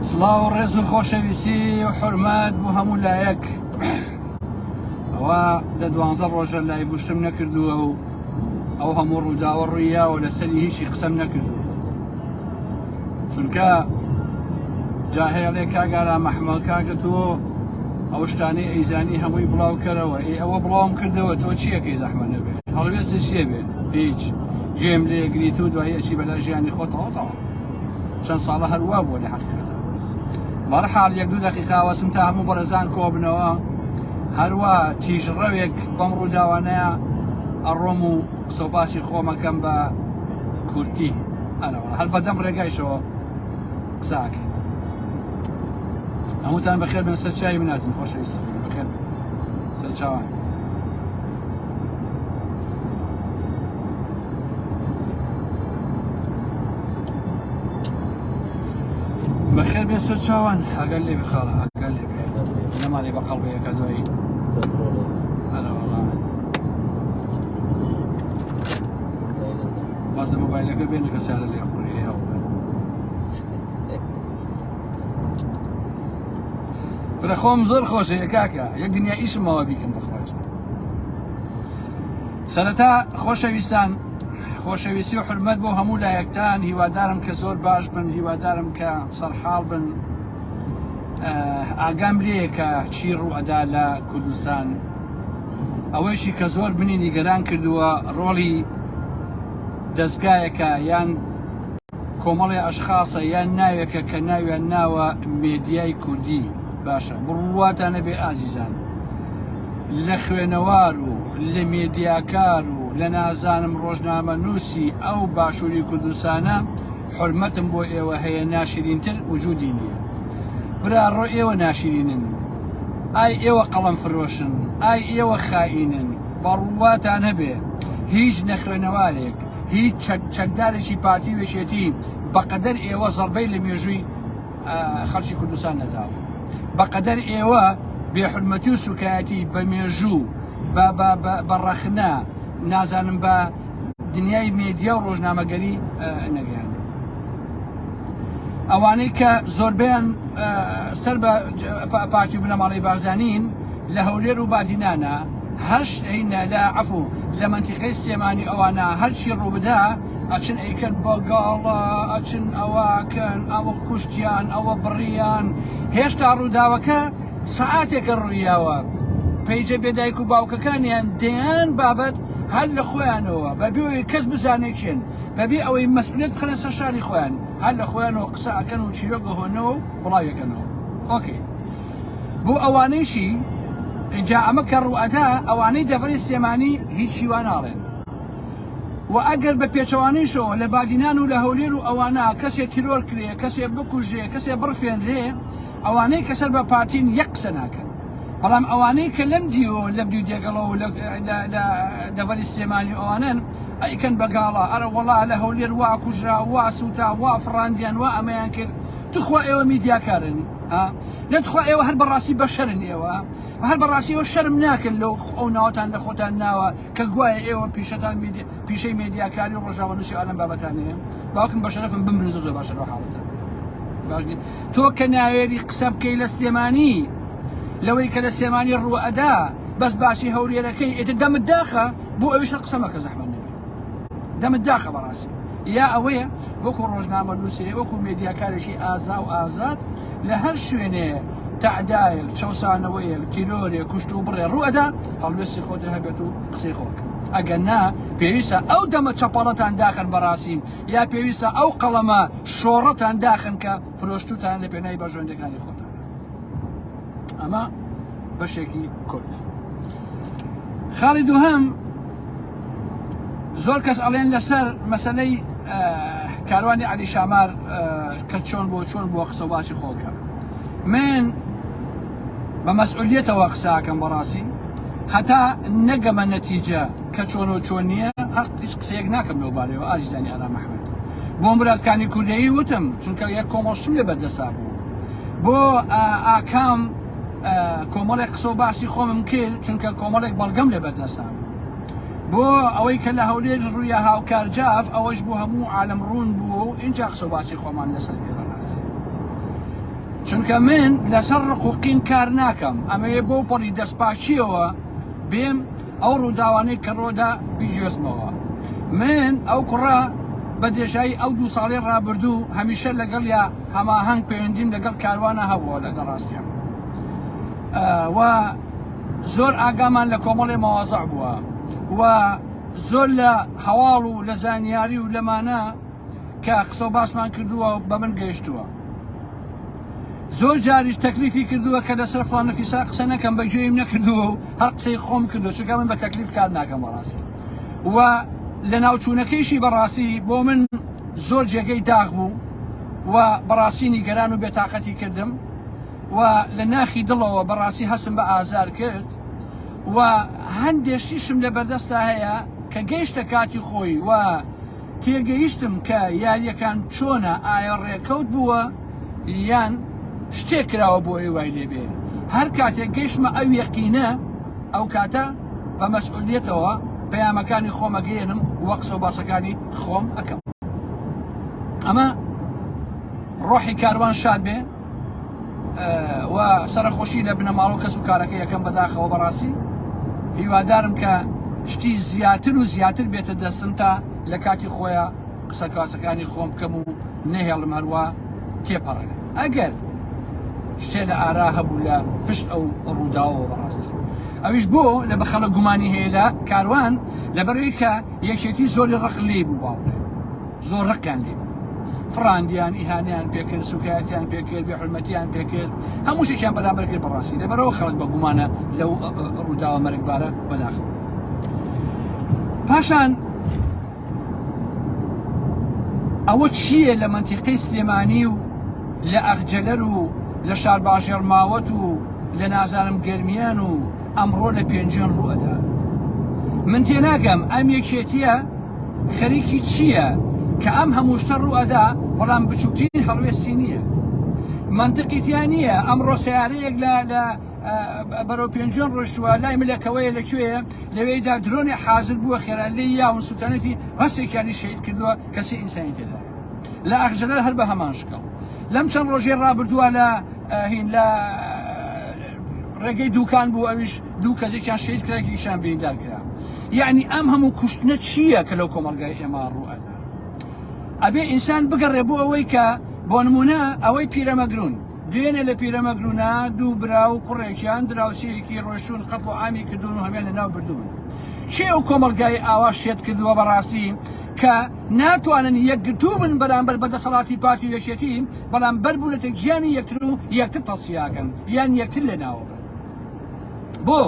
سڵاو و ڕێز و خۆشەویستی و حورمەت بۆ هەموو لایەک. ئەوە دە دوانزە ڕۆژە live شتم نەکردووە و ئەو هەموو ڕووداوە ڕوویاوە لەسەری هیچی قسەم نەکردووە چونکە جاهێڵێ کاگارا مەحمەڵ کاکە تۆ ئەو شتانەی ئەیزانی هەمووی بڵاو کەرەوە ئێ ئەوە بڵاوم کردەوە تۆ چیەکەی زەحمە نەبێ هەڵوێستی چیە بێ هیچ گوێم لێ گریت و دوایی ئەچی بەلا ژیانی خۆتەوە تەواو چەند ساڵە هەر وا بووە لە حەقیقەتە بەرحاڵ یەک دوو دەقیقا وەسم تا هەموو بەڕێزان کۆبنەوە هەروە تیژڕەوێک بەم ڕووداوانەیە ئەڕۆم و قسە و باسی خۆمەکەم بە کورتی ئەرەوە هەر بەدەم ڕێگایشەوە قساکەین هەمووتان بەخێر بن سەر چاوی مناتن خۆشەویستە بەخێر بن سەر چاوان بەخێر بێ سەر چاوان ئەگەر لێ بخاڵە ئەگەر لێ بێ نەمانێ بە قەڵبەیەکە دوایی وازە مۆبایلەکە بێنە کە سارە لێ خوری هەوڵ برا خۆم زۆر خۆشەیە کاکە یەک دنیا ئیشم ماوە بیکەم بەخوای سەرەتا خۆشەویستان خۆشەویستی و حرمەت بۆ هەموو لایەکتان هیوادارم کە زۆر باش بن هیوادارم کە سەرحاڵ بن ئاگام لێیە کە چی ڕوو ئەدا لە کوردستان ئەوەیشی کە زۆر منی نیگەران کردووە ڕۆڵی دەستگایەکە یان کۆمەڵێ ئەشخاصە یان ناوێکە کە ناویان ناوە مێدیای کوردی باشە بڕواتانە بێ ئازیزان لە خوێنەوار و لە مێدیاکار و لە نازانم ڕۆژنامەنووسی ئەو باشووری کوردستانە حورمەتم بۆ ئێوە هەیە ناشرینتر وجودی نییە برا ڕۆ ئێوە ناشرینن ئای ئێوە قەڵەم فرۆشن ئای ئێوە خائینن بەڕواتان هەبێ هیچ نەخوێنەوارێک هیچ چەکدارێکی پارتی و یەکێتی بەقەدەر ئێوە زەربەی لە مێژووی خەڵکی کوردستان نەداوە بەقەدەر ئێوە بێحورمەتی و سوکایەتی بە مێژوو بە ڕەخنە نازانم بە دنیای مێدیا و ڕۆژنامەگەری نەگەیاندووە ئەوانەی کە زۆربیان سەر بە پارتی و بنەماڵەی بارزانین لە هەولێر و بادینانە هەشت هینە لە عەفو لە مەنتیقەی سلێمانی ئەوانە هەرچی ڕووبدا ئەچن ئەیکەن بە گاڵە ئەچن ئەوەکەن ئەوە کوشتیان ئەوە بڕیان هێشتا ڕووداوەکە سەعاتێکە ڕوویاوە پەیجە بێدایک و باوکەکانیان دەیان بابەت هەر لە خۆیانەوە بەبێ ئەوەی کەس بزانێ کێن بەبێ ئەوەی مەسئولیت بخەنە سەر شانی خۆیان هەر لە خۆیانەوە قسە ئەکەن و چیرۆک ئەهۆنەوە و بڵاویەکەنەوە okay بۆ ئەوانەیشی جا ئەمە کە ڕوئەدا ئەوانەی دەڤەری سلێمانی هیچی وا ناڵێن و ئەگەر بە پێچەوانەیشەوە لە بادینان و لە هەولێر و ئەوانە کەسێ تیرۆر کرێ کەسێ بکوژرێ کەسێ بڕفێنرێ ئەوانەی کە سەر بە پارتین یەک قسە ناکەن بەڵام ئەوانەی کە لەم دیو لەم دیو دێگەڵەوە و لە دەڤەری سلێمانی و ئەوانەن ئەیکەن بە گاڵا ئەرە وەڵا لە هەولێر وا کوژرا وا سوتا وا فڕاندیان وا ئەمەیان کرد تخوا ئێوە میدیاکارن ها لە تخوا ئێوە هەر بەڕاستی بەشەرن ئێوە هەر بەڕاستی ئێوە شەرم ناکەن لەو ئەو ناوەتان لە خۆتان ناوە کە گوایە ئێوە پیشەتان پیشەی مێدیاکاری و ڕۆژنامەنووسی ئالەم بابەتانەیە باوکم بە شەرەفم بمرن زۆر زۆر باشە لەو حاڵەتە باش نیە تۆ کە ناوێری قسە بکەی لە سلێمانی لەوەی کە لە سلێمانی ڕوو ئەدا بەس باسی هەولێرەکەی ئێتر دەمت داخە بۆ ئەویش هەر قسە مەکە زەحمەت نەبێ دەمت داخە بەڕاستی یا ئەوەیە وەکو ڕۆژنامە نووسێ وەکو مێدیاکارێکی ئازا و ئازاد لە هەر شوێنێ تەعدایەک چەوسانەوەیەک تیرۆرێک کوشت و بڕێ ڕوئەدا هەڵوێستی خۆت هەبێت و قسەی خۆ بکە ئەگەر نا پێویستە ئەو دەمە چەپەڵەتان داخەن بەڕاستی یا پێویستە ئەو قەڵەمە شۆڕەتان داخن کە فرۆشتوتان لە پێناوی بەرژەوەندیەکانی خۆتان ئەمە بەشێکی کورد خاڵی دووهەم زۆر کەس ئەڵێن لەسەر مەسەلەی کاروانی علی شامار کە چۆن بۆ چۆن بۆ قسە باسی خۆکە من بە مەسئولیەتەوە قساکەم بەڕاستی هەتا نەگەمە نەتیجە کە چۆن و چۆن نییە هەق هیچ قسەیەک ناکەم لەو بارەیەوە ئازیزانی ئارام ئەحمەد بۆ مرادکانی کوردەیی وتم چونکە یەک کۆمەڵشتم لێ بەردەسا بوو بۆ ئاکام کۆمەڵێک قسە و باسی خۆمم کرد چونکە کۆمەڵێک بەڵگەم لێ بەردەسا بوو بۆ ئەوەی کە لە هەولێر ڕوویە هاوکار جاف ئەوەش بۆ هەموو عالم ڕوون بوو و اینجا قسە و باسی خۆمان لەسەر کرد بەڕاستی. چونکە من لەسەر ڕق و قین کار ناکەم، ئەمەوێ بەو پەڕی دەستپاکییەوە بێم ئەو ڕووداوانەی کە ڕۆدا بیگوێزمەوە. من ئەو کوڕە بە درێژایی ئەو دوو ساڵەی ڕابردوو هەمیشە لەگەڵیا هەماهەنگ پەیوەندیم لەگەڵ کاروانە هەبووە لە ڕاستیا و زۆر ئاگامان لە کۆمەڵێ مەوازع بووە و زۆر لە هەواڵ و لە زانیاری و لەمانە کە قسە و باسمان کردووە بە من گەیشتووە. زۆر جاریش تەکلیفی کردووە کە لەسەر فڵان نفیسا قسە نەکەم بە گوێیم نەکردووە و هەر قسەی خۆم کردووە چونکە من بە تەکلیف کار ناکەم بەڕاستی و لە ناوچوونەکەیشی بەڕاستی بۆ من زۆر جێگەی داخ بوو و بەڕاستی نیگەران و بێتاقەتی کردم و لە ناخی دڵەوە بەڕاستی هەستم بە ئازار کرد و هەندێک شیشم لە بەردەستا هەیە کە گەیشتە کاتی خۆی و تێگەیشتم کە یاریەکان چۆنە ئایا ڕێکەوت بووە یان شتێک کراوە بۆ ئەوی وای لێبێ هەر کاتێک گەیشتمە ئەو یەقینە ئەو کاتە بە مەسئولیەتەوە پەیامەکانی خۆم ئەگەیەنم و قسە و باسەکانی خۆم ئەکەم ئەمە ڕۆحی کاروان شاد بێ و سەرەخۆشی لە بنەماڵە و کەس و کارەکە یەکەم بەداخەوە بەڕاستی هیوادارم کە شتی زیاتر و زیاتر بێتە دەستم تا لە کاتی خۆیان قسەکاسەکانی خۆم بکەم و نەهێڵم هەروە تێپەڕێ ئەگەر شتێ لە ئارا هەبوو لە پشت ئەو ڕووداوەوە بەڕاستی ئەویش بۆ لە بە خەڵک گومانی هەیە لە کاروان لەبەرەوەی کە یەکێتی زۆری ڕق لێی بوو باوڵێ زۆر ڕقیان لێ بوو فڕاندیان ئیهانەیان پێکرد سوکایەتیان پێکرد بێحورمەتیان پێکرد هەموو شتێکیان بەرامبەر کرد بەڕاستی لەبەرەوە خەڵک بە گومانە لەو ڕووداوە مەرگبارە بەداخەوە پاشان ئەوە چییە لە مەنتیقەی سلێمانی و لە ئەخجەلەر و لە شارباژێڕ ماوەت و لە نازانم گەرمیان و ئەمڕۆ لە پێنجوێن ڕوئەدا من تێناگەم ئەم یەکێتیە خەریکی چییە کە ئەم هەموو شتە ڕوو ئەدا بەڵام بچووکترین هەڵوێستی نییە مەنتقی تیا نییە ئەمڕۆ سیارەیەک لە لە بەرەو پێنجوێن ڕۆشتووە لای ملەکەوەیە لە کوێیە لەوێدا درۆنێ حاضر بووە خێرا لێی یاون سوتانێتی هەرسێکیانی شەهید کردووە کەسی ئینسانی تێدایە لە ئەخجەلەر هەر بە هەمان شکڵ لەم چەند ڕۆژەی ڕابردووە لە هین لە ڕێگەی دوکان بوو ئەویش دوو کەسێکیان شەهید کرا یەکێکیشیان بریندار کرا یعنی ئەم هەموو کوشتنە چییە کە لەو کۆمەڵگای ئێمە ڕوو ئەدا ئەبێ ئینسان بگەڕێ بۆ ئەوەی کە بۆ نمونە ئەوەی پیرەمەگرون دوێنێ لە پیرەمەگرونە دوو برا و کوڕێکیان دراوسێیەکی ڕۆشتون قەتڵ و عامی کردوون و هەمیان لەناو بردوون کێ ئەو کۆمەڵگای ئاوا شێت کردووە بەڕاستی کە ناتوانن یەکگرتوو بن بەرامبەر بە دەسەڵاتی پارتی و یەکێتی بەڵام بەربوونەتە گیانی یەکتر و یەکتر تەسفیاکەن یان یەکتر لەناوە بن بۆ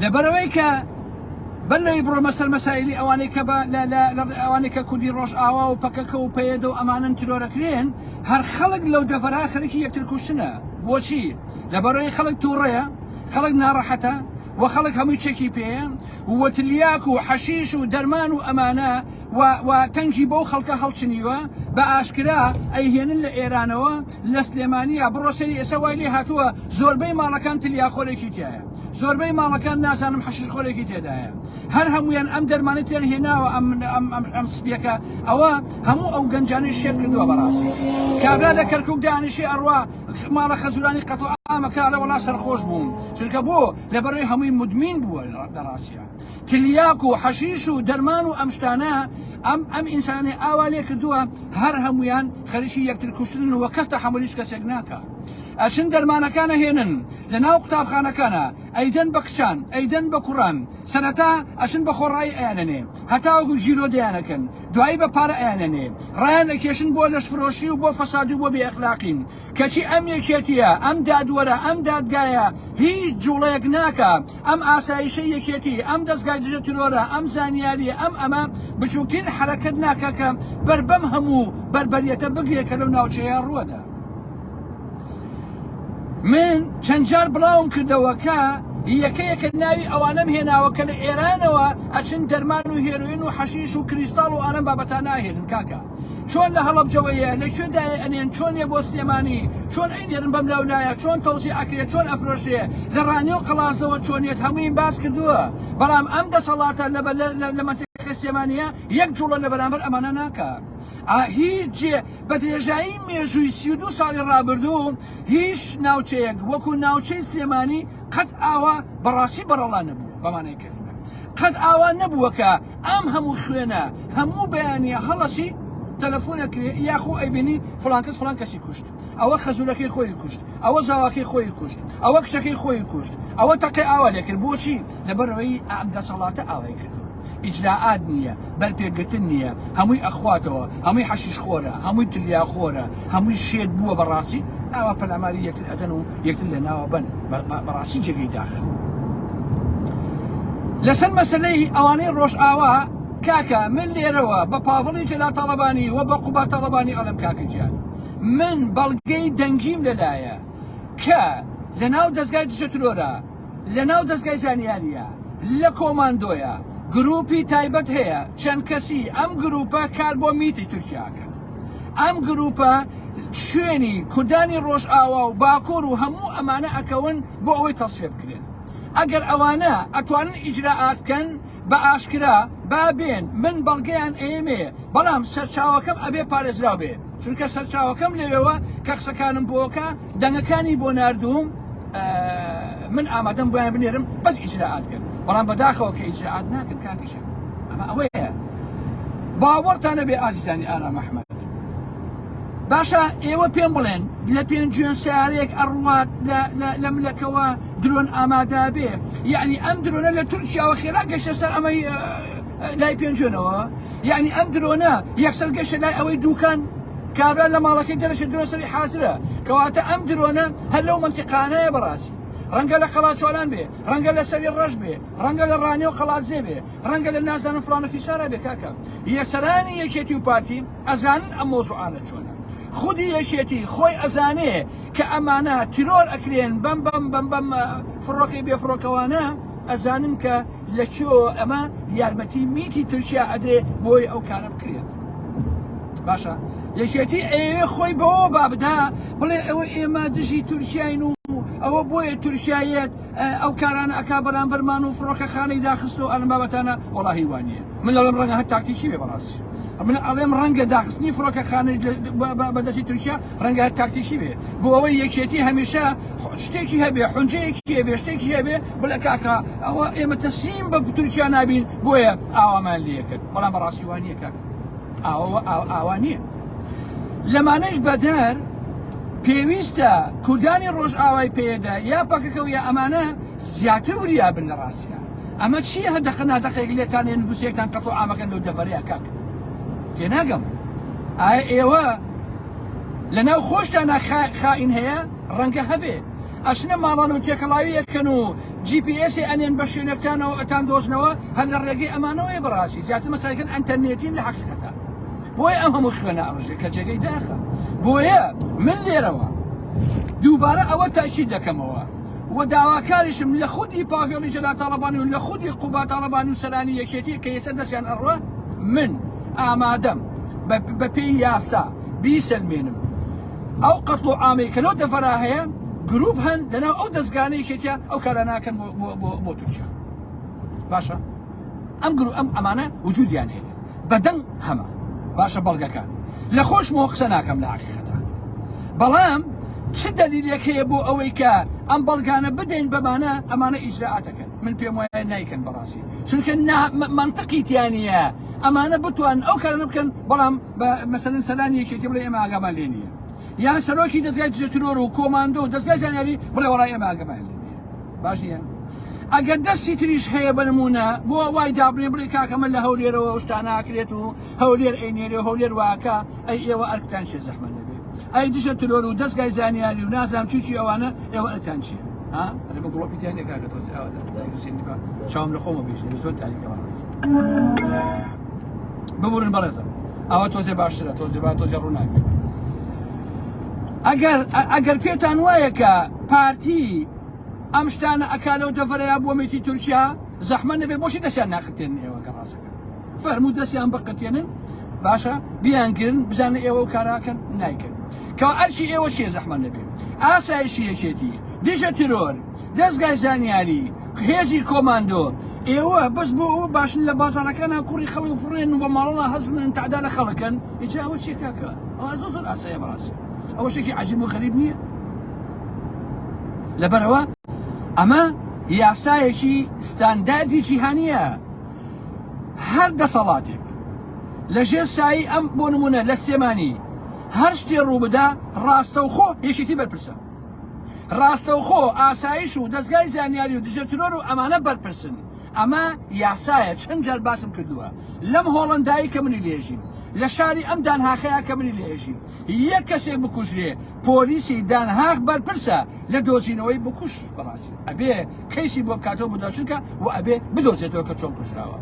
لەبەرەوەی کە بەر لەوەی بڕۆمە سەر مەسایلی ئەوانەی کە بە ئەوانەی کە کوردی ڕۆژئاوا و پەکەکە و پەیەدە و ئەمانەن ترۆرەکرێن هەر خەڵک لەو دەڤەرا خەریکی یەکتر کوشتنە بۆچی لەبەرەوەی خەڵک تووڕەیە خەڵک ناڕەحەتە و خەڵک هەمووی چەکی پێیە و تلیاک و حەشیش و دەرمان و ئەمانە و و تەنگی بەو خەڵکە هەڵچنیوە بە ئاشکرا ئەیهێنن لە ئێرانەوە لە سلێمانیە بڕۆ سەیری ئێستا وای لێ هاتووە زۆربەی ماڵەکان تلیاخۆرێکی تایە زۆربەی ماڵەکان نازانم حەشیش خۆرێکی تێدایە هەر هەمویان ئەم دەرمانە تێن هێناوە ئەم ئەم ئەم ئەم سپیەکە ئەوە هەموو ئەو گەنجانەی شێت کردووە بەڕاستی کابرا لە کەرکک دانیشی ئەڕوا ماڵە خەزورانی قەتڵ عامەکە ئەڵێ وەڵا سەرخۆش بووم چونکە بۆ لەبەرەوەی هەمووی مدمین بووە لە ڕاستیا تلیاک و حەشیش و دەرمان و ئەم شتانە ئەم ئەم ئینسانەی ئاوا لێ کردووە هەر هەمویان خەریکی یەکتر کوشتنن و کەس تەحەمولی هیچ کەسێک ناکا ئەچن دەرمانەکان ئەهێنن لە ناو قوتابخانەکانە ئەیدەن بە کچان ئەیدەن بە کوڕان سەرەتا ئەچن بە خۆڕایی ئەیانەنێ هەتاوەکو گیرۆدەیانەکەن دوایی بە پارە ئەیانەنێ ڕایان ئەکێشن بۆ لەشفرۆشی و بۆ فەسادی و بۆ بێ ئەخلاقی کەچی ئەم یەکێتیە ئەم دادوەرە ئەم دادگایە هیچ جوڵەیەک ناکا ئەم ئاسایشەی یەکێتی ئەم دەزگای دژە ترۆرە ئەم زانیاریە ئەم ئەمە بچوکترین حەرەکەت ناکا کە بەر بەم هەموو بەربەریەتە بگرێ کە لەو ناوچەیە ڕوەدا. من چەند جار بڵاوم کردەوە کە یەکە یەکە ناوی ئەوانەم هێناوە کە لە ئێرانەوە ئەچن دەرمان و هێرۆین و حەشیش و کریستاڵ و ئانەم بابەتانە ئەهێنن کاکە چۆن لە هەڵەبجەوەیە لە کوێ دایە ئەنێن چۆنیە بۆ سلێمانی چۆن ئەینێرن بەم لاولایە چۆن تەوزیع ئەکرێ چۆن ئەفرۆشرێ لە ڕانیە و قەڵازەوە چۆنیەت هەموویم باس کردووە بەڵام ئەم دەسەڵاتە لە لە مەنتیقەی سلێمانیە یەک جوڵە لە بەرامبەر ئەمانە ناکا. هیچ جێ بە درێژایی مێژووی 32 ساڵی ڕابردوو هیچ ناوچەیەک وەکو ناوچەی سلێمانی قەت ئاوا بەڕاستی بەڕەڵا نەبووە بەمانای کەلیمە قەت ئاوا نەبووە کە ئەم هەموو خوێنە هەموو بەیانە هەڵەسی تەلەفۆنە کرێ یاخۆ ئەیبینی فڵان کەس فڵان کەسی کوشت ئەوە خەزورەکەی خۆی کوشت ئەوە زاواکەی خۆی کوشت ئەوە کچەکەی خۆی کوشت ئەوە تەقەی ئاوا لێکرد بۆچی لەبەرئەوەی ئەم دەسەڵاتە ئاوای کردو ئیجرائات نییە بەرپێگرتن نییە هەمووی ئەخواتەوە هەمووی حەشیش خۆرە هەمووی تلیا خۆرە هەمووی شێت بووە بەڕاستی ئاوا پەلاماری یەکتر ئەدەن و یەکتر لە ناوە بن بەڕاستی جێگەی داخ لەسەر مەسلەی ئەوانەی ڕۆژئاوا کاکە من لێرەوە بە پاڤڵی جەلال تاڵەبانی و بە قوباد تاڵەبانی ئەڵێم کاکە گیان من بەڵگەی دەنگیم لەلایە کە لەناو دەزگای دژە ترۆرە لەناو دەزگای زانیاریە لە کۆماندۆیە گروپی تایبەت هەیە چەند کەسی ئەم گروپە کار بۆ میتی تورکیا ئەکەن ئەم گروپە شوێنی کوردانی ڕۆژئاوا و باکۆر و هەموو ئەمانە ئەکەون بۆ ئەوەی تەسفیە بکرێن ئەگەر ئەوانە ئەتوانن ئیجرائات کەن بە ئاشکرا با بێن من بەڵگەیان ئەیەمێ بەڵام سەرچاوەکەم ئەبێ پارێزراو بێ چونکە سەرچاوەکەم لەوێوە کە قسەکانم بۆکە دەنگەکانی بۆ ناردووم من ئامادەم بۆیان بنێرم بەس ئیجرائات کەن بەڵام بەداخەوە کە ئیجرائات ناکەن کاکیشە ئەمە ئەوەیە باوەڕتانە بێ ئازیزانی ئارام ئەحمەد باشە ئێوە پێم بڵێن لە پێنجوێن سیارەیەک ئەڕوات لە ملەکەوە درۆن ئامادە بێ یعنی ئەم درۆنە لە تورکیاوە خێرا گەشتە سەر ئەمەی لای پێنجوێنەوە یعنی ئەم درۆنە یەکسەر گەشتە لای ئەوەی دوکان کابرا لە ماڵەکەی دەرەچێت درۆن سەری حازرە کەواتە ئەم درۆنە هەر لەو مەنتیقانەیە بەڕاستی ڕەنگە لە قەڵاچوالان بێ ڕەنگە لە سەری ڕەش بێ ڕەنگە لە ڕانیە و قەڵادزێ بێ ڕەنگە لە نازانم فڵانە فیسارە بێ کاکە یەسەرانی یەکێتی و پارتی ئەزانن ئەم مۆزوعانە چۆنە خودی یەکێتی خۆی ئەزانێ کە ئەمانە تیرۆر ئەکرێن بەم بەم بەم بەم فڕۆکەی بێ فڕۆکەوانە ئەزانن کە لە کوێوە ئەمە یارمەتی میتی تورکیا ئەدرێ بۆی ئەو کارە بکرێت باشە یەکێتی ئەیەوێ خۆی بەوە بابدا بڵێ ئەوە ئێمە دژی تورکیاین و ئەوە بۆیە تورکیایەت ئەو کارانە ئەکا بەرامبەرمان و فڕۆکەخانەی داخست و ئەلم بابەتانە وەڵاهی وانییە من ئەڵێم ڕەنگە هەر تاکتیکی بێ بەڕاستی من ئەڵێم ڕەنگە داخستنی فڕۆکەخانەی بەدەستی تورکیا ڕەنگە هەر تاکتیکی بێ بۆ ئەوەی یەکێتی هەمیشە شتێکی هەبێ حونجەیەکی هەبێ شتێکی هەبێ بڵێ کاکە ئەوە ئێمە تەسلیم بە تورکیا نابین بۆیە ئاوامان لێکرد بەڵام بەڕاستی وانییە کاکە ئاوا ئاوا نییە لەمانەش بەدەر پێویستە کوردانی ڕۆژئاوای پێدا یا پەکەکە و یا ئەمانە زیاتر وریا بن لە ڕاستیا ئەمە چییە هەر دەقە نادەقێک لێتان ێن دوسێکتان قەتڵ عامەکەن لەو دەڤەرەیە کاک تێناگەم ئایا ئێوە لەناو خۆشتانە خائین هەیە ڕەنگە هەبێ ئەچنە ماڵان و تێکەڵاوی ئەکەن و جی پی ئێسی ئەنێن بە شوێنەکانەوە ئەتان دۆزنەوە هەر لە ڕێگەی ئەمانەوەیە بەڕاستی زیاتر مەسایکن ئەنتەرنێتین لە حەقیقەتە بۆیە ئەم هەموو خوێنە ئەڕژێ کە جێگەی داخە بۆیە من لێرەوە دووبارە ئەوە تاکید دەکەمەوە و داواکاریشم لە خودی پاڤێڵی جەلال تاڵەبانی و لە خودی قوبا تاڵەبانی و سەرانی یەکێتی کە ئێستا دەستیان ئەڕوا من ئامادەم بە پێی یاسا بیسەلمێنم ئەو قەتڵ و عامەی کە لەو دەڤەرا هەیە گروپ هەن لەناو ئەو دەستگانەی یەکێتیە ئەو کارە ناکەن بۆ بۆ بۆ بۆ تورکیا باشە ئەم گرو ئەم ئەمانە وجودیان هەیە بەدەنگ هەمە باشە بەڵگەکان لە خۆشمەوە قسە ناکەم لە حقیقەتە بەڵام چ دەلیلێک هەیە بۆ ئەوەی کە ئەم بەڵگانە بدەین بەمانە ئەمانە ئیجرائاتەکەن من پێم وایە نایکەن بەڕاستی چونکە منطقی تیانە ئەمانە بتوان ئەو کارانە بکەن بەڵام بە مەسەلەن سەرانی یەکێتی بڵێ ئێمە ئاگامان لێ نییە یان سەرۆکی دەزگای دژە ترۆر و کۆماندۆ و دەزگای زانیاری بڵێ وەڵای ئێمە ئاگامان لێ نییە باش نییە ئەگەر دەستی تریش هەیە بە نمونە بۆ وای دابنێ بڵێ کاکەمە لە هەولێرەوە ئەو شتانە ئاکرێت و هەولێر ئەینێرێ و هەولێر واکە ئەی ئێوە ئەرکتان چیە زەحمەت نەبێ ئەی دژە ترۆر و دەزگای زانیاری و نازانم چی چی ئەوانە ئێوە ئەرکتان چیە ها ئەرێ بە گڵۆپی تیان نیە کاکە تۆزێ ئاوا دایگرسێنی بە چاوم لە خۆمە بێژێ زۆر تاریکە بەڕاست ببورن بەڕێزم ئەوە تۆزێ باشترە تۆزێ با تۆزێ ڕووناک بێت ئەگەر ئەگەر پێتان وایە کە پارتی ئەم شتانە ئەکا لەو دەڤەرەیا بۆ میتی تورکیا زەحمە نەبێ بۆچی دەستیان ناقرتێنن ئێوە کە ڕاستەکەن فەرموو دەستیان بقرتێنن باشە بیانگرن بزانن ئێوە و کاراکەن نایکەن کە ئەرکی ئێوە چیە زەحمە نەبێ ئاسایشی یەکێتی دژە ترۆر دەزگای زانیاری هێزی کۆماندۆ. ئێوە بەس بۆ ئەوە باشن لە بازاڕەکانا کوڕی خەڵک فڕێن و بە ماڵەڵا هەزنن تەعدا لە خەڵکەن ئیجا ئەوە چیە کاکە ئەوە زۆر زۆر ئاسایە بەڕاستی ئەوە شتێکی عەجیب و غەریب نییە لەبەرەوە ئەمە یاسایەکی ستانداردی جیهانیە هەر دەسەڵاتێک لە ژێر سایی ئەم بۆ نمونە لە سلێمانی هەر شتێ ڕووبدا ڕاستەوخۆ یەکێتی بەرپرسە ڕاستەوخۆ ئاسایش و دەزگای زانیاری و دژە ترۆر و ئەمانە بەرپرسن ئەمە یاسایە چەند جار باسم کردووە لەم هۆڵەندایی کە منی لێژیم لە شاری ئەم دانهاخەیە کە منی لێژیم یەک کەسێک بکوژرێ پۆلیسی دانهاخ بەرپرسە لە دۆزینەوەی بکوش بەڕاستی ئەبێ کەیسی بۆ بکاتەوە بۆ چونکە و ئەبێ بدۆزێتەوە کە چۆن کوژراوە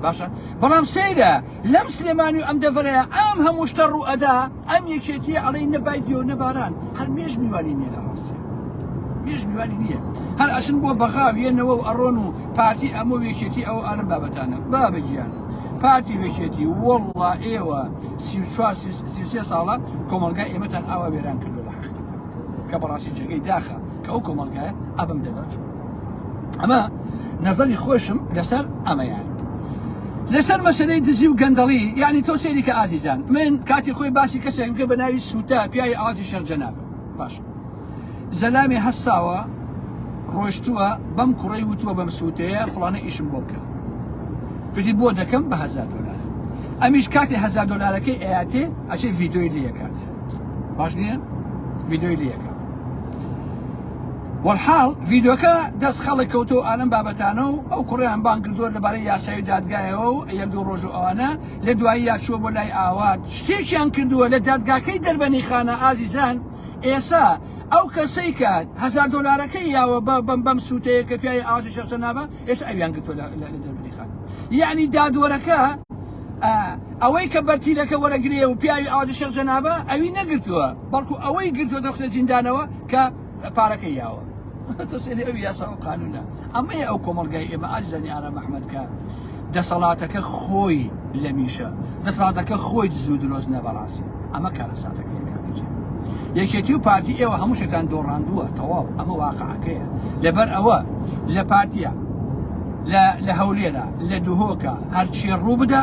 باشە بەڵام سەیرە لەم سلێمانی و ئەم دەڤەرەیە ئەم هەموو شتە ڕوو ئەدا ئەم یەکێتیە ئەڵێی نە بای دیۆ نە باران هەر مێژ میوانی نییە لە ڕاستیا مێژ میوانی نییە هەر ئەچن بۆ بەغا وێنەوە و ئەڕۆن و پارتی ئەمە و یەکێتی ئەو ئالم بابەتانە بابە گیان پارتی وێکێتی وەڵڵا ئێوە 34 33 ساڵە کۆمەڵگای ئێمەتان ئاوا وێران کردو لە حەقیقەتە کە بەڕاستی جێگەی داخە کە ئەو کۆمەڵگایە ئەبم دەدەچوو ئەمە نەزەری خۆشم لەسەر ئەمەیان لەسەر مەسەلەی دزی و گەندەڵی یعنی تۆ سەیری کە ئازیزان من کاتی خۆی باسی کەسێکم کرد بە ناوی سووتە پیاوی ئاواتی شێخ جەنابە باش زەلامێ هەستاوە ڕۆشتووە بەم کوڕەی وتووە بەم سووتەیە فڵانە ئیشم بۆ بکە فتی بۆ دەکەم بە هەزار دۆلار ئەمیش کاتی هەزار دۆلارەکەی ئەیاتێ ئەچێ ڤیدۆی لێکات باش نییە ڤیدۆی لێکات وەلحاڵ ڤیدۆکە دەست خەڵک کەوتەوە ئالەم بابەتانە و ئەو کوڕیان بانگ کردووە لەبارەی یاسایی و دادگایەوە و یەک دوو ڕۆژ و ئەوانە لە دوایی یا چووە بۆ لای ئاوات شتێکیان کردووە لە دادگاکەی دەربەنی خانە ئازیزان ئێسا ئەو کەسەی کە هەزار دۆلارەکەی یاوە بە بەم بەم سووتەیە کە پیاوی ئاواتی شێخ جەنابە ئێستا ئەویان گرتووە لە لە دەربەنی خان یعنی دادوەرەکە ئەوەی کە بەرتیلەکە وەرەگرێ و پیاوی ئاواتی شێخ جەنابە ئەوی نەگرتووە بەڵکو ئەوەی گرتووە دەخستە زیندانەوە کە پارەکەی یاوە تۆ سەیری ئەو یاسا و قانونە ئەمەیە ئەو کۆمەڵگای ئێمە ئازیزانی ئارام ئەحمەد کە دەسەڵاتەکە خۆی لەمیشە دەسەڵاتەکە خۆی دز و درۆزنە بەڕاستی ئەمە کارەساتەکەیە کاکەجی یەکێتی و پارتی ئێوە هەموو شتان دۆڕاندووە تەواو ئەمە واقعەکەیە لەبەر ئەوە لە پارتیە لە لە هەولێرە لە دهۆکە هەرچی ڕوو بدە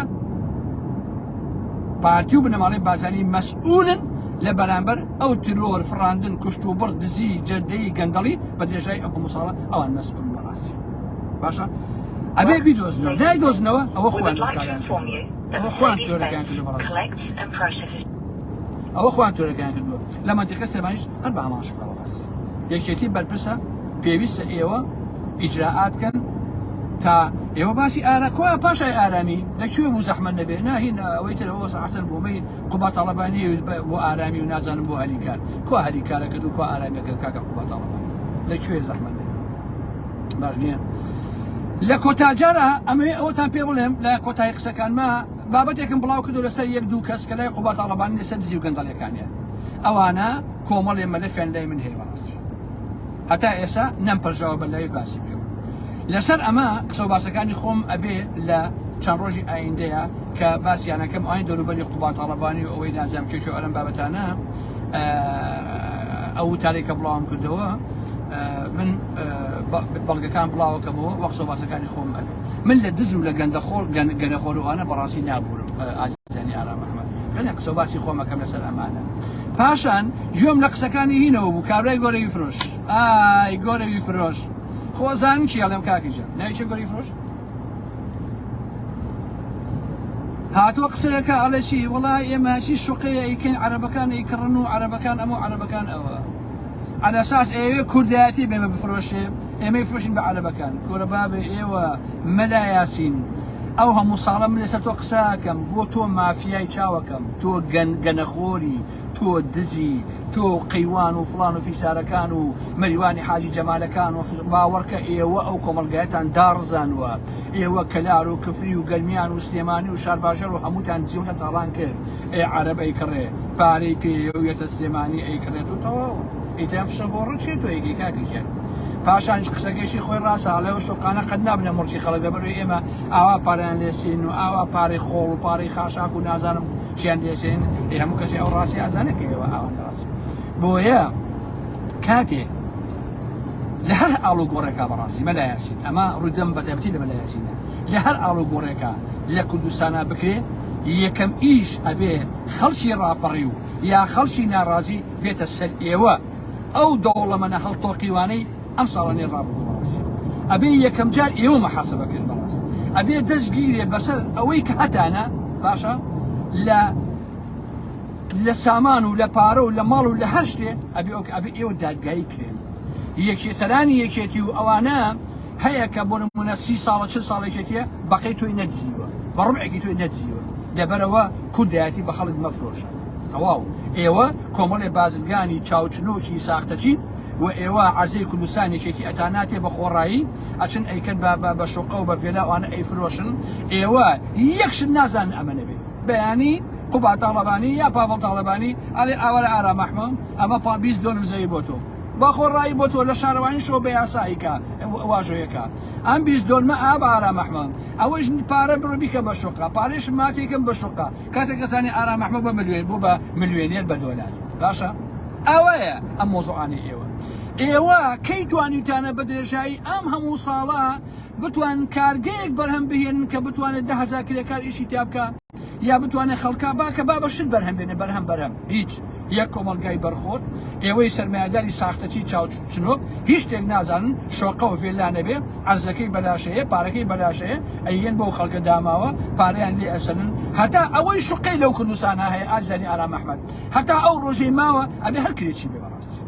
پارتی و بنەماڵەی بارزانی مەسئولن لە بەرامبەر ئەو ترۆر فڕاندن کوشت و بڕ دزی جەردەیی گەندەڵی بە درێژای ئەو هەموو ساڵە ئەوان مەسئولن بەڕاستی باشە ئەبێ بیدۆزنەوە نایدۆزنەوە ئەوە خۆیان ئەو کاریان کردووە ئەوە خۆیان تۆرەکەیان کردووە بەڕاستی ئەوە خۆیان تۆرەکەیان کردووە لە مەنتیقە سلێمانیش هەر بە هەمان شکڵە بەڕاستی یەکێتی بەرپرسە پێویستە ئێوە ئیجرائات کەن تا ئێوە باسی ئارا کوا پاشای ئارامی لە کوێ بوو زەحمەت نەبێ ناهین ئەوەی تر ئەوە حەسەن بۆ مەی قوبا تاڵەبانی بۆ ئارامی و نازانم بۆ هەلیکار کوا هەلیکارەکە و کوا ئارامیەکە کاکە قوبا تاڵەبانی لە کوێ زەحمەت نەبێ باش نییە لە کۆتا جارە ئەمەوێ ئەوەتان پێ بڵێم لە کۆتایی قسەکانما بابەتێکم بڵاو کردو لەسەر یەک دوو کەس کە لای قوبا تاڵەبانی لەسەر دزی و گەندەڵیەکانیان ئەوانە کۆمەڵێ مەلەفیان لای من هەیە بەڕاستی هەتا ئێسا نەمپەرژاوە بە لای باسی بکەم لەسەر ئەمە قسە و باسەکانی خۆم ئەبێ لە چەند ڕۆژی ئایندەیە کە باسیانەکەم ئەوانی دەوروبەری قوبا تاڵەبانی و ئەوەی نازانم کێ کێ ئەم بابەتانە ئەو وتارەی کە بڵاوم کردەوە من بەڵگەکان بڵاوەکەمەوە وە قسە و باسەکانی خۆم ئەبێ من لە دز و لە گەندەخۆر گەنەخۆر و ئەوانە بەڕاستی نابوورم ئازیزانی ئارام ئەحمەد تەنیا قسە و باسی خۆم ئەکەم لەسەر ئەمانە پاشان گوێم لە قسەکانی هینەوە بوو کابرای گۆرەوی فرۆش ئای گۆرەوی فرۆش خۆزان چی ئەڵێم کاکی جان ناوی چیە گۆرەوی فرۆش هاتووە قسەیەکە ئەڵێ چی وەڵا ئێمە چی شوقەیە ئەیکەین عەرەبەکان ئەیکڕن و عەرەبەکان ئەمە و عەرەبەکان ئەوە على اساس ئەیەوێ کوردایەتی بێمە بفرۆشێ ئێمەی فرۆشین بە عەرەبەکان کورە بابێ ئێوە مەلا یاسین ئەو هەموو ساڵە من لەسەر تۆ قسە ئەکەم بۆ تۆ مافیای چاوەکەم تۆ گەن گەنەخۆری تۆ دزی تۆ قەیوان و فڵان و فیسارەکان و مەریوانی حاجی جەمالەکان و باوەڕکە ئێوە ئەو کۆمەڵگایەتان داڕزانوە ئێوە کەلار و کفری و گەرمیان و سلێمانی و شارباژێڕ و هەمووتان دزیوتان تاڵان کرد ئێ عەرەب ئەیکڕێ پارەی پێیە و یەتە سلێمانی ئەیکڕێت و تەواو ئیتر ئەم فشە گۆڕە چیە تۆ ئەیکەی کاکە گیان پاشانیش قسەکەیشی خۆی ڕاستە ئەڵێ ئەو شوقانە قەت نابنە موڵکی خەڵک لەبەرئەوەی ئێمە ئاوا پارەیان لێسین و ئاوا پارەی خۆڵ و پارەی خاشاک و نازانم چیان لێسین ئێ هەموو کەسی ئەو ڕاستی ئازانێ کە ئێوە ئاوان لە ڕاستی بۆیە کاتێ. لە هەر ئاڵوگۆڕێکا بەڕاستی مەلا یاسین ئەمە ڕوودەم بە تایبەتی لە مەلا یاسینە لە هەر ئاڵوگۆڕێکا لە کوردستانا بکرێ یەکەم ئیش ئەبێ خەڵکی ڕاپەڕیو یا خەڵکی ناڕازی بێتە سەر ئێوە ئەو دەوڵەمەنە هەڵتۆقیوانەی ئەم ساڵانەی ڕابردوو بەڕاستی ئەبێ یەکەم جار ئێوە مەحاسەبە کرێن بەڕاستی ئەبێ دەست گیرێ بەسەر ئەوەی کە هەتانە باشە لە لە سامان و لە پارە و لە ماڵ و لە هەر شتێ ئەبێ ئەو ئەبێ ئێوە دادگایی کرێن یەکێ سەرانی یەکێتی و ئەوانە هەیە کە بۆ نمونە سی ساڵە چل ساڵ یەکێتیە بەقەی تۆی نەدزیوە بە ڕبعێکی تۆی نەدزیوە لەبەرەوە کوردایەتی بە خەڵک مەفرۆشە تەواو ئێوە کۆمەڵێ بازرگانی چاوچنۆکی ساختەچین و ئێوە عەرزەی کوردستان یەکێتی ئەتاناتێ بە خۆڕایی ئەچن ئەیکەن بە بە بە شوقە و بە ڤێلا ئەوانە ئەیفرۆشن ئێوە یەک شت نازانن ئەمە نەبێ بەیانی قوباد تاڵەبانی یا پاڤڵ تاڵەبانی ئەڵێ ئاوارە ئارام ئەحمە ئەمە پا 20 دۆنم زەوی بۆ تۆ بە خۆڕایی بۆ تۆ لە شارەوانیشەوە بە یاساییکە واژۆیەکە ئەم 20 دۆنمە ئا بە ئارام ئەحمە ئەوەیش پارە بڕۆ بیکە بە شوقە پارەیش ماتێکم بە شوقە کاتێک ئەزانی ئارام ئەحمە بە ملیۆن بۆ بە ملیۆنێر بە دۆلار باشە ئەوەیە ئەم مۆزوعانەی ئێوە ئێوە کەی توانیوتانە بە درێژایی ئەم هەموو ساڵە بتوان کارگەیەک بەرهەم بهێنن کە بتوانێت 10,000 کرێکار ئیشی تیا بکا یا بتوانێت خەڵکا با کە با بە شت بەرهەم بێنێ بەرهەم بەرهەم هیچ یەک کۆمەڵگای بەرخۆر ئێوەی سەرمایەداری ساختەچی چاوچنۆک هیچ شتێک نازانن شۆقە و ڤێلا نەبێ عەرزەکەی بەلاشەیە پارەکەی بەلاشەیە ئەیەن بەو خەڵکە داماوە پارەیان لێ ئەسەنن هەتا ئەوەی شوقەی لەو کوردستانە هەیە ئازیزانی ئارام ئەحمەد هەتا ئەو ڕۆژەی ماوە ئەبێ هەر کرێچی بێ بەڕاستی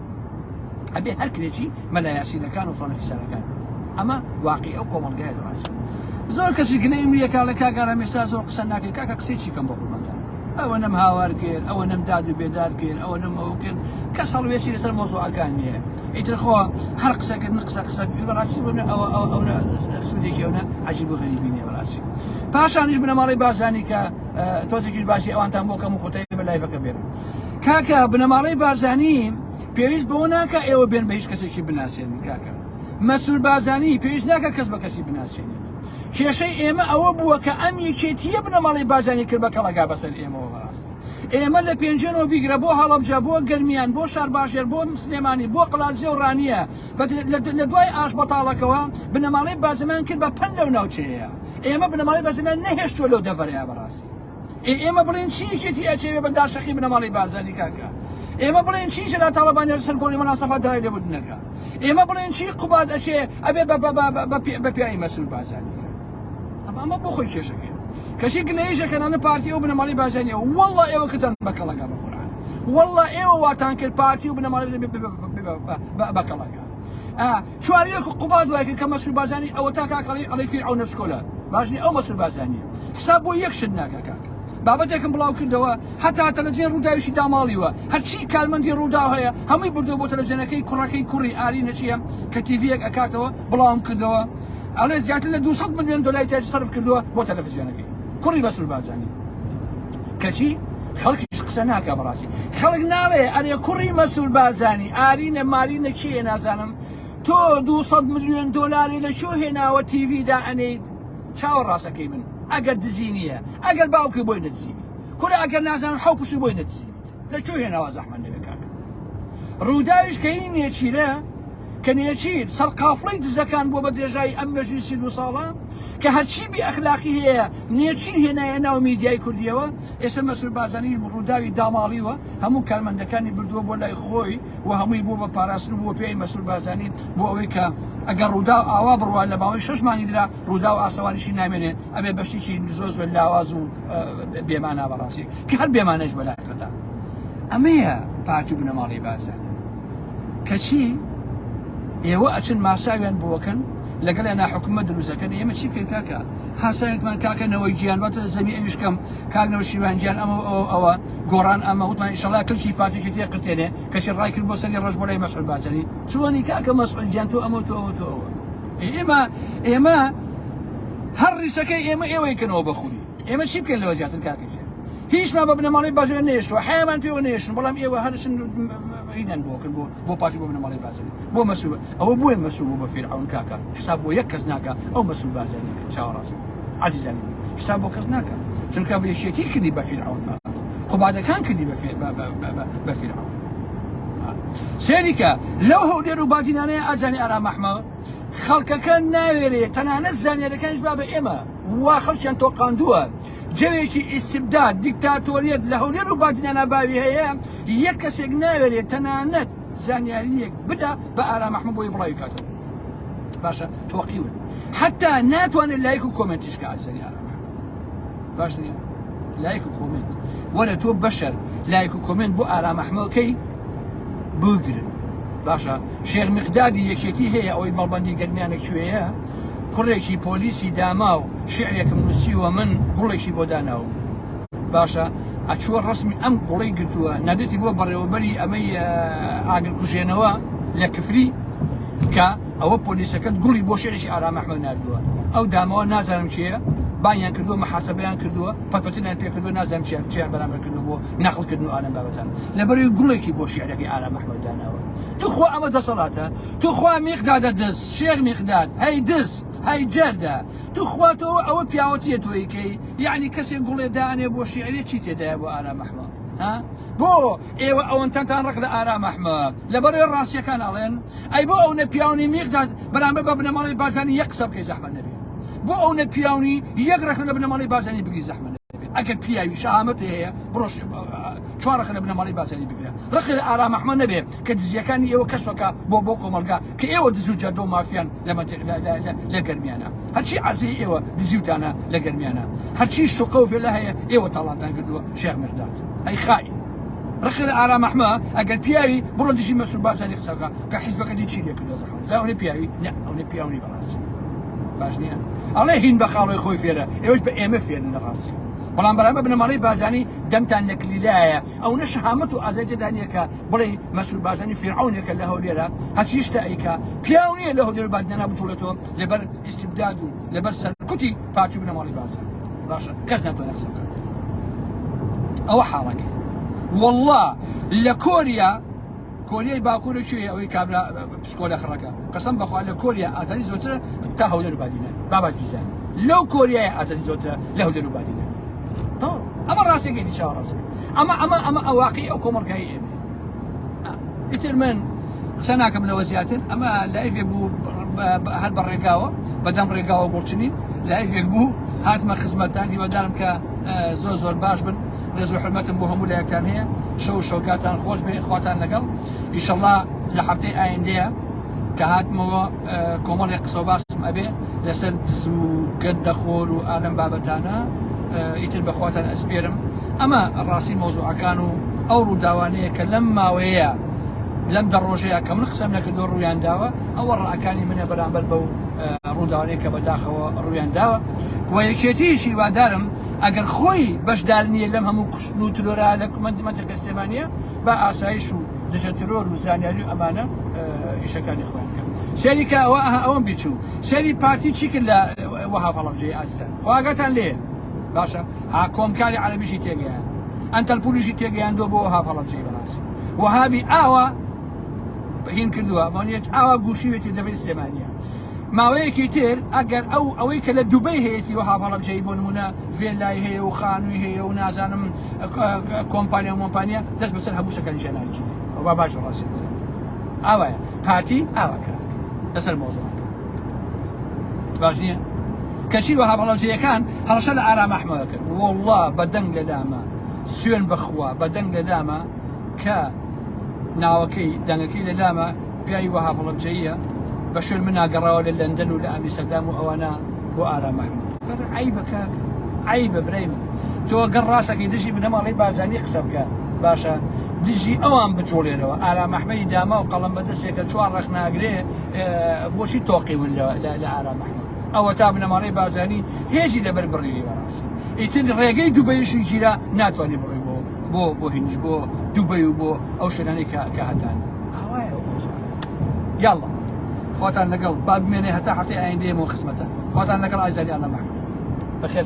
ئەبێ هەر کرێچی مەلا یاسینەکان و فڵانە فیسارەکان بێت ئەمە واقعی ئەو کۆمەڵگایە ڕاستی زۆر کەسی گلەیم لیە کاڵێ کاک ئارام ئێستا زۆر قسە ناکەی کاکە قسەی چی کەم بۆ قوربانتان ئەوە نەم هاوار کرد ئەوە نەم داد و بێداد کرد ئەوە نەم ئەوە کرد کەس هەڵوێستی لەسەر مۆزوعەکان نییە ئیتر خۆ هەر قسەکردن قسە قسە بەڕاستی بۆ ئەوە ئەو ئەو سوودێکی ئەو عجیب و غەریبی نییە بەڕاستی پاشانیش بنەماڵەی بارزانی کە تۆزێکیش باسی ئەوانتان بۆ کەم و کۆتایی بە لایڤەکە بێنم کاکە بنەماڵەی بارزانی پێویست بەوە ناکە ئێوە بێن بە هیچ کەسێکی بناسێنن کاکە مەسرور بارزانی پێویست ناکە کەس بە کەسی بناسێنێت کێشەی ئێمە ئەوە بووە کە ئەم یەکێتیە بنەماڵەی بارزانی کرد بە کەڵەگا بەسەر ئێمەوە بەڕاست ئێمە لە پێنجێنەوە بیگرە بۆ هەڵەبجە بۆ گەرمیان بۆ شارباژێر بۆ سلێمانی بۆ قەڵادزێ و ڕانیە لە دوای ئاش بەتاڵەکەوە بنەماڵەی بارزانیان کرد بە پەل لەو ناوچەیە ئێمە بنەماڵەی بارزانیان نەهێشتووە لەو دەڤەرەیە بەڕاستی ئێ ئێمە بڵێن چی یەکێتی ئەچێ بە داشەقی بنەماڵەی بارزانی کاکە ئێمە بڵێن چی جەلال تاڵەبانی لەسەر گۆڕی مەلا سەفا داوای لێبوردنەکە ئێمە بڵێن چی قوباد ئەچێ ئەبێ بە بە بە بە پیاوی مەسرور بارزانی ئەمە ئەمە بۆ خۆی کێشەکەی کەچی گلەییش ئەکەن پارتی ئەو بنەماڵەی بارزانیە والله ئێوە کردن بە کەڵەگا بە قورئان والله ئێوە واتان کرد پارتی و بنەماڵەی بە کەڵەگا چواریەک و قوباد وای کرد کە مەسرور بارزانی ئەوە تا کاک ئەڵێ ئەڵێ فیرعەونە چکۆلە باش نیە ئەو مەسرور بارزانیە حساب بۆ یەک شت ناکا کاک بابەتێکم بڵاو کردەوە هەتا تەلەڤزیۆن ڕووداویشی داماڵیوە هەرچی کارمەندی ڕووداو هەیە هەمووی بردەوە بۆ تەلەڤزیۆنەکەی کوڕەکەی کوڕی ئاری نەچیە کە تیڤیەک ئەکاتەوە بڵاوم کردەوە ئەڵێ زیاتر لە 200 ملیۆن دۆلاری تاجی سەرف کردووە بۆ تەلەڤزیۆنەکەی کوڕی مەسرور بارزانی کەچی خەڵکیش قسە ناکا بەڕاستی خەڵک ناڵێ ئەرێ کوڕی مەسرور بارزانی ئارینە مارینە کێیە نازانم تۆ 200 ملیۆن دۆلاری لە کوێ هێناوە تیڤی دائەنێیت چاوە ڕاستەکەی من ئەگەر دزی نییە ئەگەر باوکی بۆی نەدزیبی کورە ئەگەر نازانم حەو پشی بۆی نەدزیبیت لە کوێ هێناوە زەحمەت نەبێ کاکە ڕووداویش کە هی نێچیرە کە نێچیر سەرقافڵەی دزەکان بووە بە درێژایی ئەم مێژووی 32 ساڵە کە هەرچی بێ ئەخلاقی هەیە نێچیر هێنایە ناو میدیای کوردیەوە ئێستا مەسرور بارزانی ڕووداوی داماڵیوە هەموو کارمەندەکانی بردووە بۆ لای خۆی و هەمووی بووە بە پاراستن و بووە پێی مەسرور بارزانی بۆ ئەوەی کە ئەگەر ڕووداو ئاوا بڕوا لە ماوەی شەش مانگی درا ڕووداو ئاسەواریشی نامێنێ ئەبێ بەشێکی زۆر زۆر لاواز و بێمانا بەڕاستی کە هەر بێمانەش بەلا ئەمەیە پارتی و بنەماڵەی بارزانی کەچی ئێوە ئەچن ماساویان بۆکەن لەگەڵیان ناحکومە دروستەکەن ئێمە چی بکەین کاکە هاسانێکمان کاکە نەوەی گیان باتە زەمی ئەویش کەم کاک نەوە شیوان گیان ئەمە ئەوە ئەوە گۆڕان ئەمە وتمان ئیشەڵا کلکی پارتێکی تێ قرتێنێ کەچی ڕای کرد بۆ سەری ڕەش بۆ لای مەسعود بارزانی چۆنی کاکە مەسعود گیان تۆ ئەمە تۆ ئەوە تۆ ئەوە ئێمە ئێمە هەر ڕیسەکەی ئێمە ئێوەی کەنەوە بەخوری ئێمە چی بکەین لەوە زیاتر کاکە گیان هیچمان بە بنەماڵەی بارزانی نەهێشتووە حەیامان پێوە نەهێشتن بەڵام ئێوە هەرچن هینان بۆ کرد بۆ بۆ پارتی بۆ بنەماڵەی بارزانی بۆ مەسرور ئەوە بۆیە مەسرور بوو بە فیرعەون کاکە حساب بۆ یەک کەس ناکا ئەو مەسرور بارزانیە کرد چاوەڕاست عەزیزانی من حساب بۆ کەس ناکا چونکە بە یەکێتی کردی بە فیرعەون قوبادەکان کردی بە فیرعەون. سێریکە لەو هەولێر و بادینانەیە ئازانی ئارام ئەحمە خەڵکەکە ناوێرێ تەنانەت زانیارەکانیش با بە ئێمە وا خەڵکیان تۆقاندووە جەوێکی ئیستبداد دیکتاتۆریەت لە هەولێر و بادینانا باوی هەیە یەک کەسێک ناوێرێ تەنانەت زانیاریەک بدا بە ئارام ئەحمە بۆی بڵاوی کاتەوە باشە تۆقیون حتا ناتوانێت لایک و کۆمنتیش کە ئازانی ئارام باش نییە لایک و کۆمنت وەرە تۆ بەشەر لایک و کۆمنت بۆ ئارام ئەحمەکەی بگرن باشە شێخ مقدادی یەکێتی هەیە ئەوەی مەڵبەندی گەرمیانە کوێیە کوڕێکی پۆلیسی داما و شعرێکم نووسیوە من گوڵێکی بۆ داناوم باشە ئەچووە ڕسمی ئەم گوڵەی گرتووە نادێتی بۆ بەڕێوەبەری ئەمەی ئاگرکوژێنەوە لە کفری کە ئەوە پۆلیسەکەت گوڵی بۆ شعرێکی ئارام ئەحمەد ناردووە ئەو دامەوە نازانم کێیە بانیان کردووە محاسبەیان کردووە پەتپەتنیان پێ کردووە نازانم چیان چیان بەرامبەر کردووە بۆ نەقڵکردن و ئالەم بابەتان لەبەرەوەی گوڵێکی بۆ شعرەکەی ئارام ئەحمەد داناوە توخوا ئەمە دەسەڵاتە توخوا میقدادە دز شێخ میقداد هەی دز هەی جەردە توخوا تۆ ئەوە پیاوەتیە تۆیکەی یعنی کەسێک گوڵێ دانێ بۆ شعرێ چی تێدایە بۆ ئارام ئەحمەد ها بۆ ئێوە ئەوەنتەتان ڕق لە ئارام ئەحمەد لەبەرەوەی ڕاستیەکان ئەڵێن ئەی بۆ ئەونە پیاونی میقداد بەرامبەر بە بنەماڵەی بارزانی یەک قسە بکەی زەحمەت نەبێ بۆ ئەونە پیاونی یەک ڕەخنە لە بنەماڵەی بارزانی بگری زەحمەت نەبێ ئەگەر پیاوی شەهامەت هەیە بڕۆ چوار ڕەخنە لە بنەماڵەی بارزانی بگرە ڕقی لە ئارام ئەحمەد نەبێ کە دزیەکانی ئێوە کەشفەکە بۆ بۆ کۆمەڵگا کە ئێوە دز و جەردە و مافیان لە لە گەرمیانە هەرچی عەزیەی ئێوە دزیوتانە لە گەرمیانە هەرچی شوقە و ڤێلا هەیە ئێوە تاڵانتان کردووە شێخ مرداد ئەی خائین ڕقی لە ئارام ئەحمە ئەگەر پیاوی بڕۆ دژی مەسرور بارزانی قسە بکە کە حیزبەکەتی چی لێ کردووە زەحمەت جا ئەونە پیاوی نە ئەونە پیاو نی بەڕاستی باش نییە ئەڵێ هین بە خاڵۆی خۆی فێرە ئێوەش بە ئێمە فێرن لە ڕاستی بەڵام بەرامبەر بنەماڵەی بارزانی دەمتان لە کلیلایە ئەونە شەهامەت و ئازای تێدا نییە کە بڵێ مەسرور بارزانی فیرعەونێکە لە هەولێرە هەرچی شتە ئەیکا پیاو نییە لە هەولێر بادینانا بجوڵێتەوە لەبەر ئیستبداد و لەبەر سەرکوتی پارتی و بنەماڵەی بارزانی باشە کەس ناتوانێت قسە بکات ئەوە حاڵەکەی والله لە کۆریا کۆریای باکوور کوێ ئەوەی کابرا پسکۆلە خڕەکە قەسەم بەخوا لە کۆریا ئازادی زۆرترە تا هەولێر و بادینان باباش بیزانێ لەو کۆریای ئازادی زۆرترە لە هەولێر و بادینان تەواو ئەمە ڕاستێکێتی چاوە ڕاستەکە ئەمە ئەمە ئەمە ئەواقی ئەو کۆمەڵگای ئێمە ئیتر من قسە ناکەم لەوە زیاتر ئەمە لایڤێک بوو هەر بە ڕێگاوە بەدەم ڕێگاوە گوڵچنین لایڤێک بوو هاتمە خزمەتان هیوادارم کە زۆر زۆر باش بن ڕێز و حرمەتم بۆ هەموو لایەکتان هەیە شەو شەوگاتان خۆش بێ خواتان لەگەڵ ئیشەڵا لە هەفتەی ئایندەیە کە هاتمەوە کۆمەڵێک قسە و باسم ئەبێ لەسەر دز و گەندەخۆر و ئالەم بابەتانە ئیتر بەخواتان ئەسپێرم ئەمە ڕاستی مەوزوعەکان و ئەو ڕووداوانەیە کە لەم ماوەیە لەم دە ڕۆژەیە کە من قسەم نەکردو ڕوویان داوە ئەوە ڕاکانی منە بەرامبەر بەو ڕووداوانەیە کە بەداخەوە ڕوویان داوە و یەکێتیش هیوادارم ئەگەر خۆی بەشدار نییە لەم هەموو کوشتن و ترۆرا لە مەنتیقی سلێمانیە با ئاسایش و دژە ترۆر و زانیاری و ئەمانە ئیشەکانی خۆیان بکەن سەیری کە ئەوە ئەها ئەوەم بیرچوو سەیری پارتی چی کرد لە وەهاب هەڵەبجەی ئازیزان خۆ ئاگاتان لێیە باشە ها کۆمکاری عەرەبیشی تێگەیان ئەنتەرپولیشی تێگەیاندووە بۆ وەهاب هەڵەبجەی بەڕاستی وەهابی ئاوا هین کردووە مانیت ئاوا گوشیوێتی دەبێت سلێمانیە ماوەیەکی تر ئەگەر ئەو ئەوەی کە لە دوبەی هەیەی وەهاب هەڵەبجەی بۆ نمونە ڤێلای هەیە و خانووی هەیە و نازانم کۆمپانیا و مۆمپانیا دەست بەسەر هەموو شتەکانی ژیان ناگیرێ ئەو با باش ڕاستی بزانن ئاوایە پارتی ئاوا کار لەسەر مۆزوعەکە باش نییە کەچی وەها بەڵەوجەیەکان هەڕەشە لە ئارام ئەحمەد کرد والله بە دەنگ لە لامە سوێن بەخوا بە دەنگ لە لامە کە ناوەکەی دەنگەکەی لە لامە پیاوی وەها بەڵەبجەییە بە شوێن منا گەڕاوە لە لەندەن و لە ئەمیسەردام و ئەوانە بۆ ئارام ئەحمەد بەر عەیبە کاکە عەیبە برای من تۆ گەر ڕاستەکەی دژی بنەماڵەی بارزانی قسە بکە باشە دژی ئەوان بجوڵێنەوە ئارام ئەحمەدی داما و قەڵەم بەدەستێکە چوار ڕەخ ناگرێ بۆچی تۆقیون لە ئارام ئەحمەد ئەوە تا بنەماڵەی بارزانی هێزی لەبەر بڕیوی بەڕاستی ئیتر ڕێگەی دوبەیشی گیرا ناتوانێ بڕۆی بۆ بۆ بۆ هینش بۆ دوبەی و بۆ ئەو شوێنانەی کە کە هەتانە ئاوایە ئەو مەوزوعە یاڵڵا خواتان لەگەڵ با بمێنێ هەتا هەفتەی ئایندەیەمەوە خزمەتە خواتان لەگەڵ ئازاری ئاللە مەحمود بەخێر.